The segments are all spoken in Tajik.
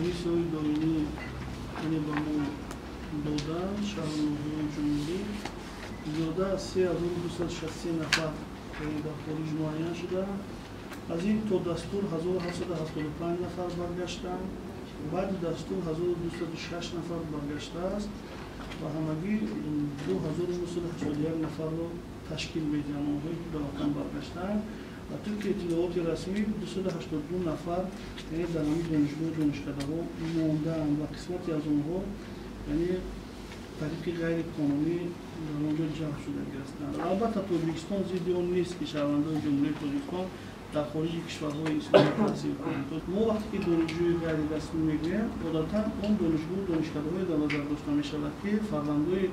Комиссияҳои доимӣ, яъне ба мо доданд, шаҳру ноҳияҳои ҷумҳурӣ зиёда аз 3263 нафар дар хориҷ муайян шудаанд. Аз ин то дастур 1775 нафар баргаштанд, баъди дастур 1206 нафар баргаштааст ва ҳамагӣ 2981 нафарро ташкил медиҳанд онҳое ки ба ватан баргаштаанд. Ва тибқи иттилооти расмӣ 282 нафар, яъне дар ҳамин донишгоҳу донишкадаҳо мондаанд ва қисмате аз онҳо, яъне тариқи ғайриқонунӣ дар он ҷо ҷалб шудагӣ ҳастанд. Албатта, Тоҷикистон зидди он нест, ки шаҳрвандони Ҷумҳурии Тоҷикистон дар хориҷи кишварҳои исломӣ таҳсил кунанд. Мо вақте ки донишҷӯи ғайрирасмӣ мегӯем, одатан он донишгоҳу донишкадаҳое дар назар дошта мешавад, ки фарзандои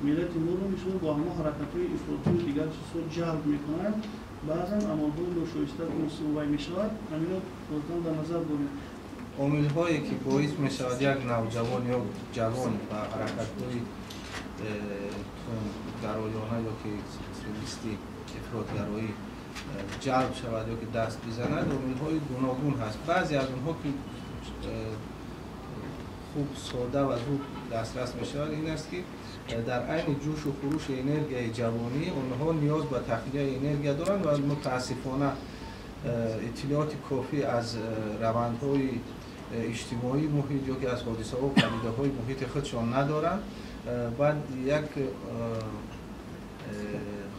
миллати моро мисол бо ҳамон ҳаракатҳои ифротию дигар чизҳо ҷалб мекунанд, баъзан амалҳои ношоиста вай мешавад. Ҳамино одатан дар назар дорем. Омилҳое ки боис мешавад як навҷавон ё ҷавон ба ҳаракатҳои тундгароёна ё ки экстремистӣ, ифротгароӣ ҷалб шавад ё ки даст бизанад, омилҳои гуногун ҳаст. Баъзе аз онҳо ки хуб, сода ва зуд дастрас мешавад, ин аст, ки дар айни ҷӯшу хурӯши энергияи ҷавонӣ онҳо ниёз ба тахлияи энергия доранд ва мутаассифона иттилооти кофӣ аз равандҳои иҷтимоии муҳит ё ки аз ҳодисаҳо, падидаҳои муҳити худшон надоранд. Баъд як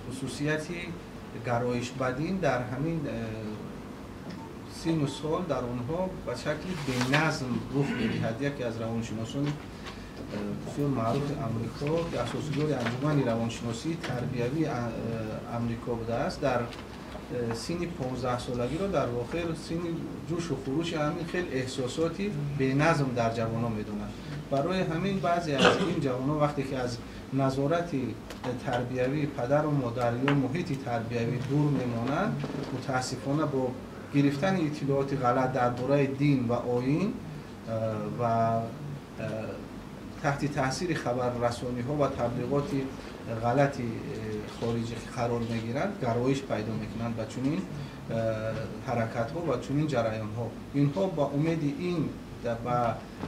хусусияти гароиш ба дин дар ҳамин сину сол дар онҳо ба шакли беназм рух медиҳад. Яке аз равоншиносони бисёр маъруфи Амрико, ки асосгузори Анҷумани равоншиносии тарбиявии Амрико будааст, дар синни 15-солагиро дар воқеъ синни ҷӯшу хурӯши ҳамин хел эҳсосоти беназм дар ҷавонон медонанд. Барои ҳамин баъзе аз ин ҷавонон, вақте ки аз назорати тарбиявии падару модар ё муҳити тарбиявӣ дур мемонанд, мутаассифона бо гирифтани иттилооти ғалат дар бораи дин ва оин ва таҳти таъсири хабаррасониҳо ва таблиғоти ғалати хориҷӣ қарор мегиранд, гароиш пайдо мекунанд ба чунин ҳаракатҳо ва чунин ҷараёнҳо. Инҳо ба умеди ин ба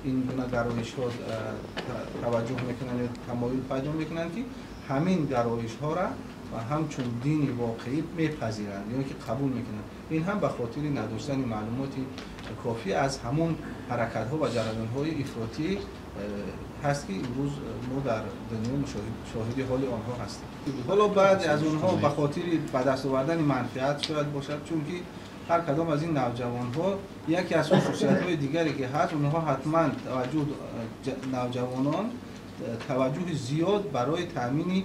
ин гуна гароишҳо таваҷҷӯҳ мекунанд ё тамоюл пайдо мекунанд, ки ҳамин гароишҳоро ва ҳамчун дини воқеӣ мепазиранд ё ки қабул мекунанд. Ин ҳам ба хотири надоштани маълумоти кофӣ аз ҳамон ҳаракатҳо ва ҷараёнҳои ифротӣ ҳаст, ки имрӯз мо дар дунё шоҳиди ҳоли онҳо ҳастем. Ҳоло баъзе аз онҳо ба хотири ба даст овардани манфиат шояд бошад, чунки ҳар кадом аз ин навҷавонҳо яке аз хусусиятҳои дигаре ки ҳаст, онҳо ҳатман таваҷҷӯҳ, навҷавонон таваҷҷӯҳи зиёд барои таъмини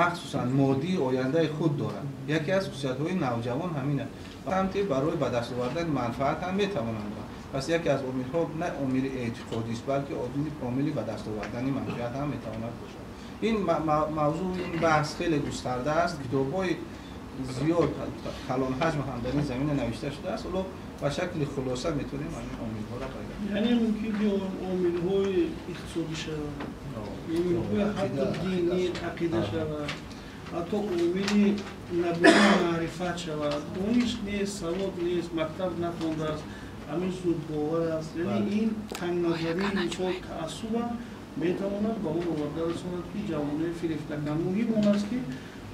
махсусан моддии ояндаи худ доранд. Яке аз хусусиятҳои навҷавон ҳамин аст. Самти барои ба даст овардани манфаат ҳам метавонанд. Пас яке аз омилҳо на омили эътиқодист, балки омили ба даст овардани манфиат ҳам метавонад бошад. Ин мавзӯъ, ин баҳс хеле густарда аст, китобҳои зиёд, калонҳаҷм ҳам дар ин замина навишта шудааст. Ҳоло ба шакли хулоса метавонем ҳамин омилҳоро пайдо Яъне мумкин ки омилҳои иқтисодӣ шавад, омилҳои ҳатто динӣ, ақида шавад, ҳатто омили набудани маърифат шавад. Дониш нест, савод нест, мактаб нахондааст, ҳамин зудбовар аст. Яъне ин тангназарии, мисол, таассубам метавонад ба он оварда расонад, ки ҷавонои фирефта кунанд. Муҳим он аст, ки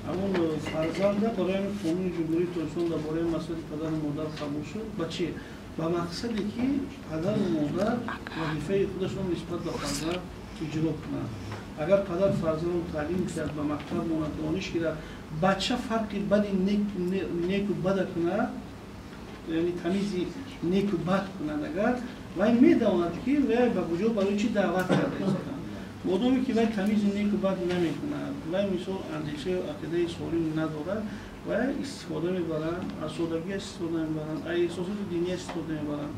ҳамон фарзанда барои ҳамин Қонуни Ҷумҳурии Тоҷикистон дар бораи масъулияти падару модар қабул шуд. Ба чӣ? Ба мақсаде ки падару модар вазифаи худашон нисбат ба фарзанд иҷро кунанд. Агар падар фарзандро таълим диҳад, ба мактаб монад, дониш гирад, бача фарқи бади неку бада кунад, яъне тамизи неку бад кунад, агар вай медонад, ки вай ба куҷо, барои чӣ даъват карда истоданд. Модоме ки вай тамизи неку бад намекунад, вай, мисол, андешаю ақидаи солим надорад, вай истифода мебаранд, аз содагиаш истифода мебаранд, аз эҳсосоти диниаш истифода мебаранд.